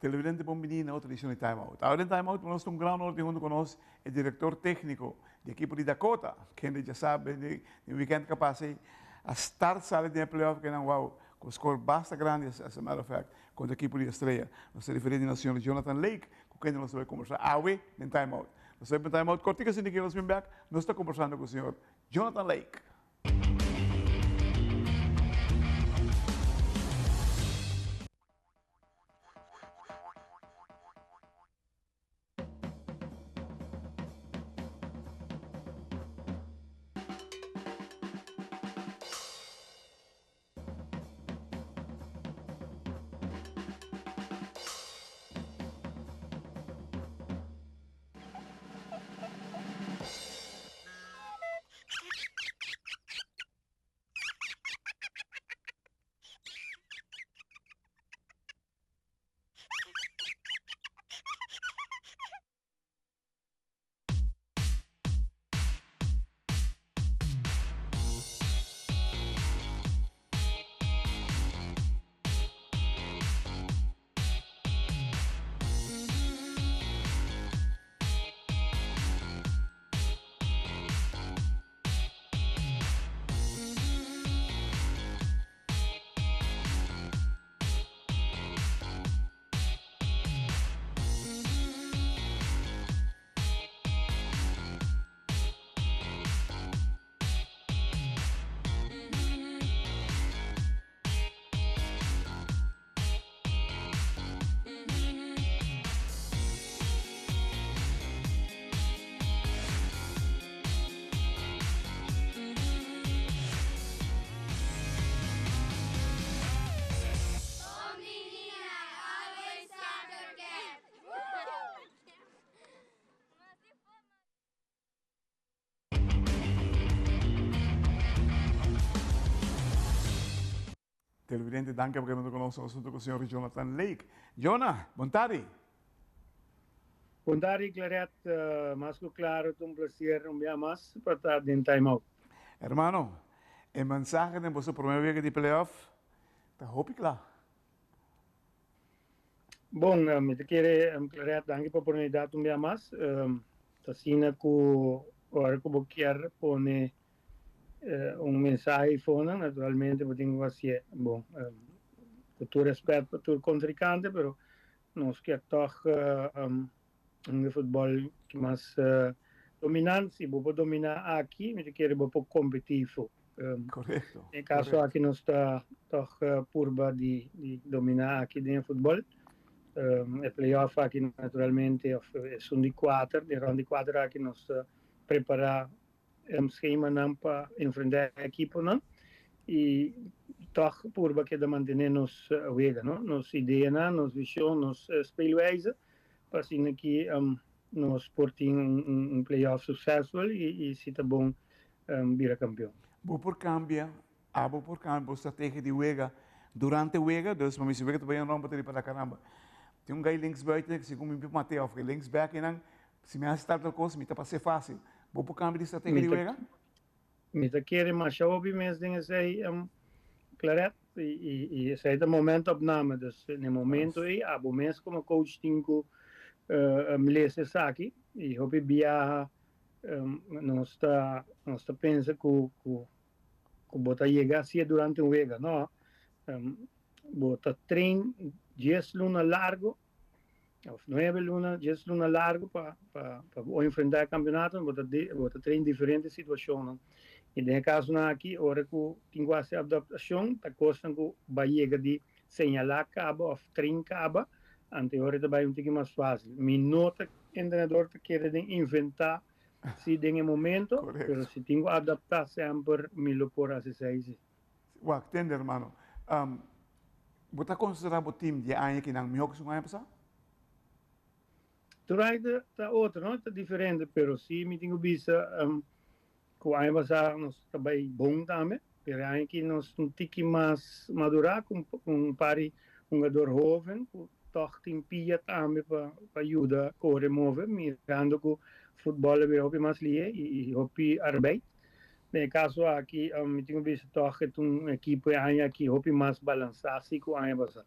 Televidente bon bini na otro edicion di Time Out. Awe den Time Out nos ta un gran honor tin hunto cu nos e director tecnico di ekipo di Dakota, kende dja sa den weekend cu a pasa ey a start sali den e playoff kenan wow cu score basta grandi as a matter of fact contra ekipo di Estrella. Nos ta referi di nos señor Jonathan Lake cu kende nos ta bay combersa awe den Time Out. Nos ta bay pa un Time Out cortico asina ki nos bin bek nos ta combersando cu señor Jonathan Lake. Televidente, danki pa keda ku nos asuntu ku señor Jonathan Lake. Jona, bon tardi. Bon tardi, Claret. Mas ku klaro ta un placer un bia mas pa ta den Time Out. Hermano, e mensahe den boso prome wega di playoff ta hopi kla. Bon, mi ta kere, Claret, danki pa oportunidat un bia mas. Ta asina ku ora ku bo kier pone un mensahe eifonan, naturalmente bo tin ku hasié. Bon, ku tur rèspèt pa tur kontrinkante, pero nos kier tòg un e futbòl ki mas dominant. Si bo por dominá aki, mi ta kere bo por kompetí afó. Korekto. Den e kaso aki nos ta tòg purba di dominá aki den e futbòl. E play-off aki naturalmente, òf esun di kuater, den rònt di kuater aki nos ta prepará schemanan pa enfrentá e ekiponan i tòg purba keda mantené nos wega, no? Nos ideanan, nos vishon, nos speelwijze pa asina ki nos por tin un play-off suksesful i si ta bon bira kampion. Bo por kambia, abo por kambia bo strategia di wega durante wega, dus pa mi si wega ta bai un rònt bo ta di para karamba tin un gai linksbuiten segun mi mate òf linksback einan Si mi hasi tal tal kos, mi ta pas'é fásil. Bo por kambia di strategia di wega? Mi ta kere masha hopi mes den esei, Claret, i esei ta momentopname. Dus na e momento ei, abo mes komo coach tin ku lesa esaki. I hopi biaha nos ta nos ta pensa ku ku bo ta yega hasié durante un wega. No, bo ta train dies luna largo Of nuebe luna, dies luna largo pa pa pa bo enfrentá e kampionato, bo ta bo ta train diferente situashonnan. I den e kasonan aki, ora ku tin ku hasi adaptashon, ta kosnan ku bo a yega di señalá kaba òf train kaba, anto e ora ta bai un tiki mas fásil. Mi no ta entrenador ta kere den inventá si den e momento, pero si tin ku adaptá semper mi lo por hasi esei si. Wak, tende hermano. Bo ta konsiderá bo tim di e aña kinan mihó ku esun aña pasá? Tur aña ta otro, no? Ta diferente, pero si mi tin ku bisa ku aña pasá nos ta bai bon tambe, pero e aña aki nos un tiki mas madurá ku un par di hungador hoven ku tòg tin pia tambe pa yuda kore move, mirando ku futbòl a bira hopi mas lihe i hopi arbeid. Den e kaso aki mi tin ku bisa tòg e ta un ekipo e aña aki hopi mas balansá si ku aña pasá.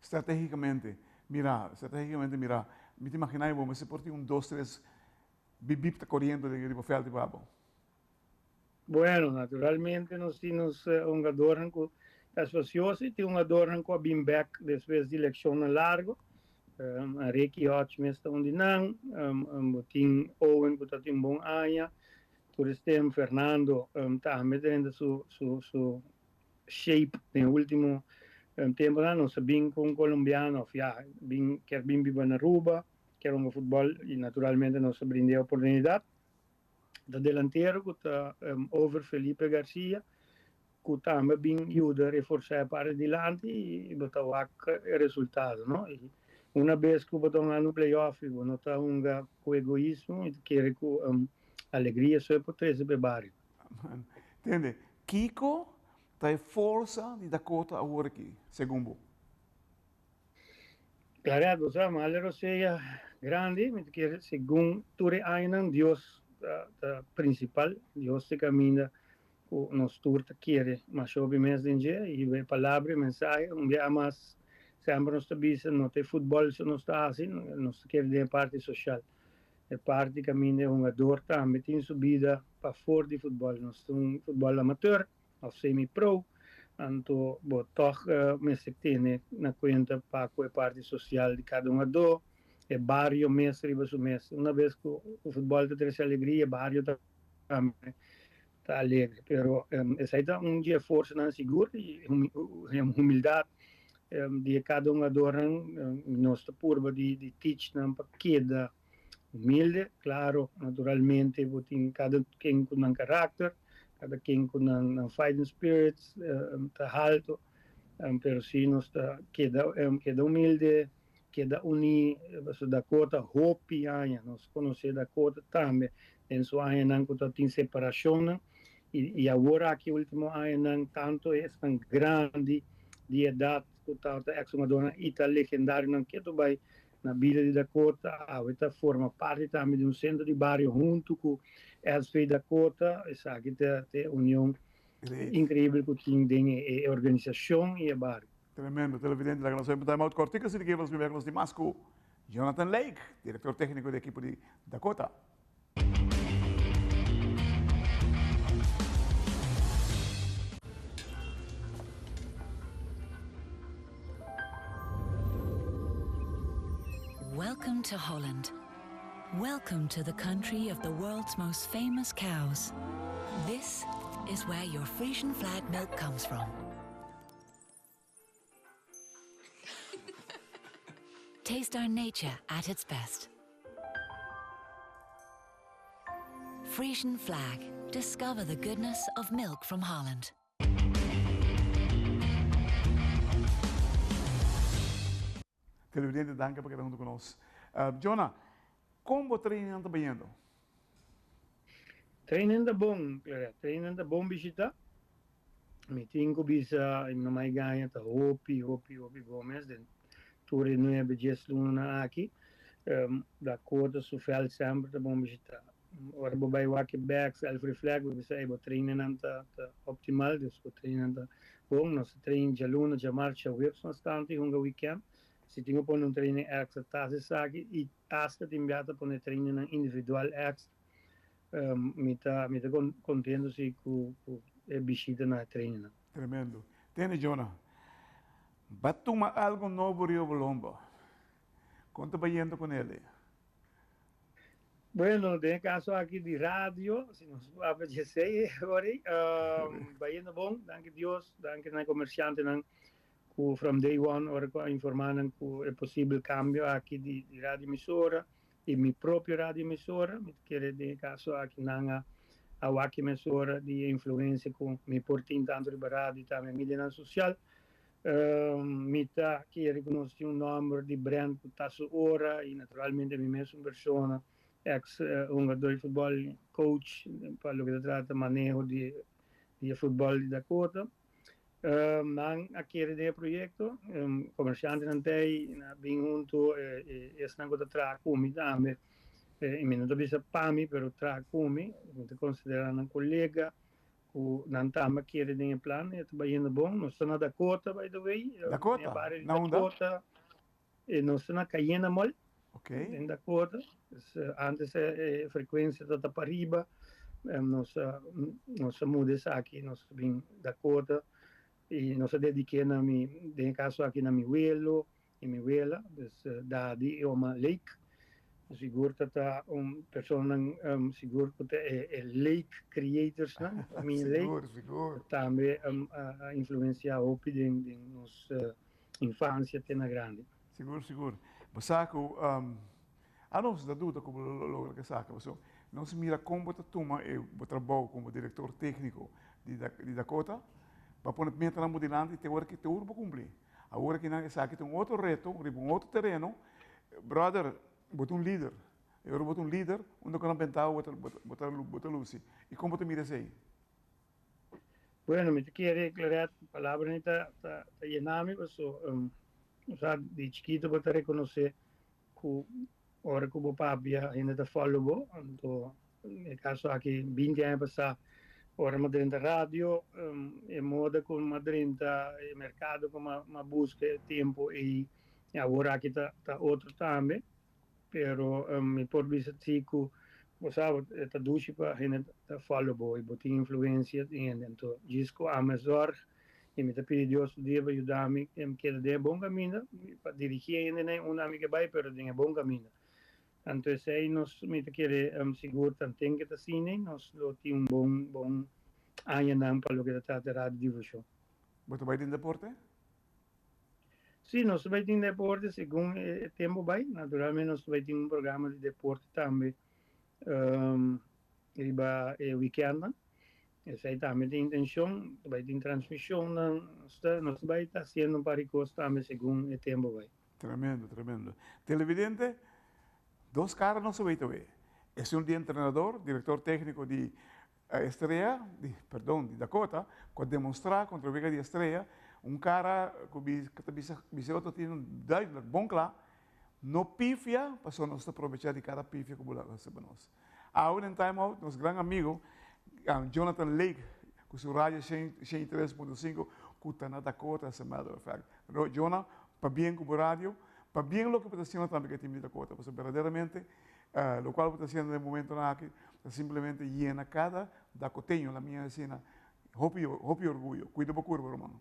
Stratégikamente. Mira, stratégicamente mira, mi ta imaginá bo mester por tin un dos tres bip bip ta koriendo den riba vèlt di babo. Bueno, naturalmente nos tin nos hungadornan ku ta espacioso i tin hungadornan ku a bin bèk despues di lekshonnan largo. Ricky Hodge mes ta un di nan, bo tin Owen ku ta tin un bon aña, tur es tem Fernando tambe ta drenta su su su shape den ultimo temponan. Nos a bin ku un colombiano of ya bin kier bin biba na Aruba, kier hunga futbol i naturalmente nos a brinda e oportunidad. Ta delantero ku ta over Felipe Garcia ku tambe bin yuda reforsá e parti dilanti i bo ta wak e resultado no. I una bes ku bo ta hungando un playoff i bo no ta hunga ku egoismo i ta kere ku alegria so e por trese pa e bario. Tende, kiko ta e forsa di Dakota awor aki, segun bo? Claret, bo sa, Maler Rosea grandi, mi ta kere segun tur e añanan Dios ta principal, Dios ta e caminda cu nos tur ta kere masha hopi mes den dje y e palabra, e mensahe, un bia mas semper nos ta bisa no ta e futbol so nos ta haci, nos ta kere den e parti social, e parti caminda e hungador tambe tin su bida pafor di futbol, nos ta un futbol amateur of semi pro, anto bo tog mester tene na cuenta pa cu e parti social di cada hungador, e bario mes riba su mes, una bes cu futbol ta trece alegria, e bario tambe ta alegre, pero esai ta un di e forsanan sigur y humildad di e cada hungadornan, nos ta purba di teach nan pa keda humilde, claro, naturalmente bo tin cada ken cu nan caracter, cada ken cu nan fighting spirits ta halto, pero si nos ta keda keda humilde, keda uni, pasobra Dakota hopi aña, nos conoce Dakota tambe den su añanan cu ta tin separacionnan y awor aki ultimo añanan tanto esnan grandi di edad cu tabata ex hungadornan y ta legendarionan keto bay na bida di Dakota, awe ta forma parti tambe di un centro di bario hunto cu SV Dakota, esaki ta e union increibel cu tin den e organisacion y e bario. Tremendo, televidente, laga nos un time out cortico asina que nos bibia nos di mas cu Jonathan Lake, director tecnico di equipo di Dakota. Welcome to Holland. Welcome to the country of the world's most famous cows. This is where your Frisian flag milk comes from. Taste our nature at its best. Frisian flag. Discover the goodness of milk from Holland. Televidente, danki pa keda huntu ku nos. Jonah, kon bo trainingnan ta bayendo? Training ta bon, Claret. Training ta bon bishita. Mi tin ku bisa, i no mai gaña, ta hopi, hopi, hopi bon mes den tur e nuebe, dies lunanan aki. Dakota su vèlt semper ta bon bishita. Ora bo bai wak e bèk, self reflect, bo bisa, ey, bo trainingnan ta optimal, dus bo trainingnan ta bon. Nos ta train djaluna, djamars, djaweps bastante i hunga wikènt. Si tin ku pone un training èkstra, ta hasi esaki i Hasta tin bia ta pone trainingnan individual extra. Mi ta mi ta contento si cu cu e bishita na e trainingnan. Tremendo. Tene Jonah, ba tuma algo nobo riba bo lomba. Con ta bayendo con ele? Bueno, den e caso aki di radio, si nos por papia di esey ori, bayendo bon, danki Dios, danki na e comerciantenan ku from day one ora ku a informá nan ku e posibel kambio aki di radio emisora i mi propio radio emisora, mi ta kere den e kaso aki nan a a wak e mesora di e influensia ku mi por tin tantu riba radio i tambe medianan sosial. Mi ta kere ku nos tin un nòmber di brand ku ta su ora i naturalmente mi mesun persona, eks hungadó di futbòl, coach pa loke ta trata maneho di e futbòl di Dakota. Nan a kere den e proyekto, komershantenan ta ei, nan a bin huntu, e esnan ku ta traha ku mi tambe, i mi no ta bisa pa mi, pero traha ku mi, mi ta konsiderá nan kolega, ku nan tambe a kere den e plan, e ta bayendo bon. Nos ta na Dakota, by the way, Dakota? den e bario di Na unda? Dakota. Nos ta na Cayena Mall. Den Dakota. Antes e frecuencia ta pariba. Nos a muda esaki, nos a bin Dakota y nos a dediké na mi, den e caso aki na mi welo y mi wela, dus Daddy y Oma Lake. Sigur ta ta un personanan sigur cu ta e Lake creators nan, famia Lake. Sigur, sigur. Tambe a influencia hopi den nos infancia te na grandi. Sigur, sigur. Bo sa cu anos ta duda cu bo lo logra esaki, pasobra nos mira con bo ta tuma e bo trabou como director tecnico di Dakota, bo a pone metanan bo dilanti te ora ki te ora bo cumpli. Awor aki nan esaki ta un otro reto riba un otro tereno. Brother, bo ta un lider. E ora bo ta un lider, unda cu nan benta bo bo ta luci. Y con bo ta mira esey? Bueno, mi ta kere, Claret, palabranan ta yena mi paso bo sa di chikito bo ta reconoce cu ora cu bo papia hende ta follow bo, anto e caso aki 20 aña pasa ora mi a drenta radio e moda cu mi a drenta e mercado cu mi a busca e tempo ey y awor aki ta otro tambe. Pero mi por bisa si cu bo sa e ta dushi pa hende ta follow bo y bo tin influencia den hende. Anto djis cu ami a zorg y mi ta pidi Dios tur dia pa yuda mi keda den e bon caminda pa dirigi e hendenan unda ami ke bay pero den e bon caminda. Anto esey nos mi ta kere sigur tanten ke ta asina nos lo tin un bon bon añanan pa loke ta trata radiodifusion. Bo ta bay den deporte? Sí, nos ta bai tin deporte segun e tempo bai. Naturalmente nos ta bai tin un programa di deporte tambe riba e weekendnan. Esei tambe ta intencion, ta bai tin transmisionnan. Nos ta nos ta bai ta haciendo un par di cos tambe segun e tempo bai. Tremendo, tremendo. Televidente, dos cara nos a weten awe. Esun di entrenador, director tecnico di Estrella, di, perdon, di Dakota, ku a demonstrá kontra wega di Estrella, un kara ku bi ku ta bisa bisa otro tin duidelijk bon kla, no pifia, pasobra nos ta probechá di kada pifia ku bo laga hasi pa nos. Awe den Time Out nos gran amigo Jonathan Lake ku su radio 103.5 ku ta na Dakota as a matter of fact. Jonah, pabien ku bo radio, pabien loke bo ta haciendo tambe ku e team di Dakota, pasobra berdaderamente Locual bo ta haciendo den momentonan aki ta simplemente yena cada dakoteño, la mia asina, hopi hopi orguyo. Cuida bo curva, ruman.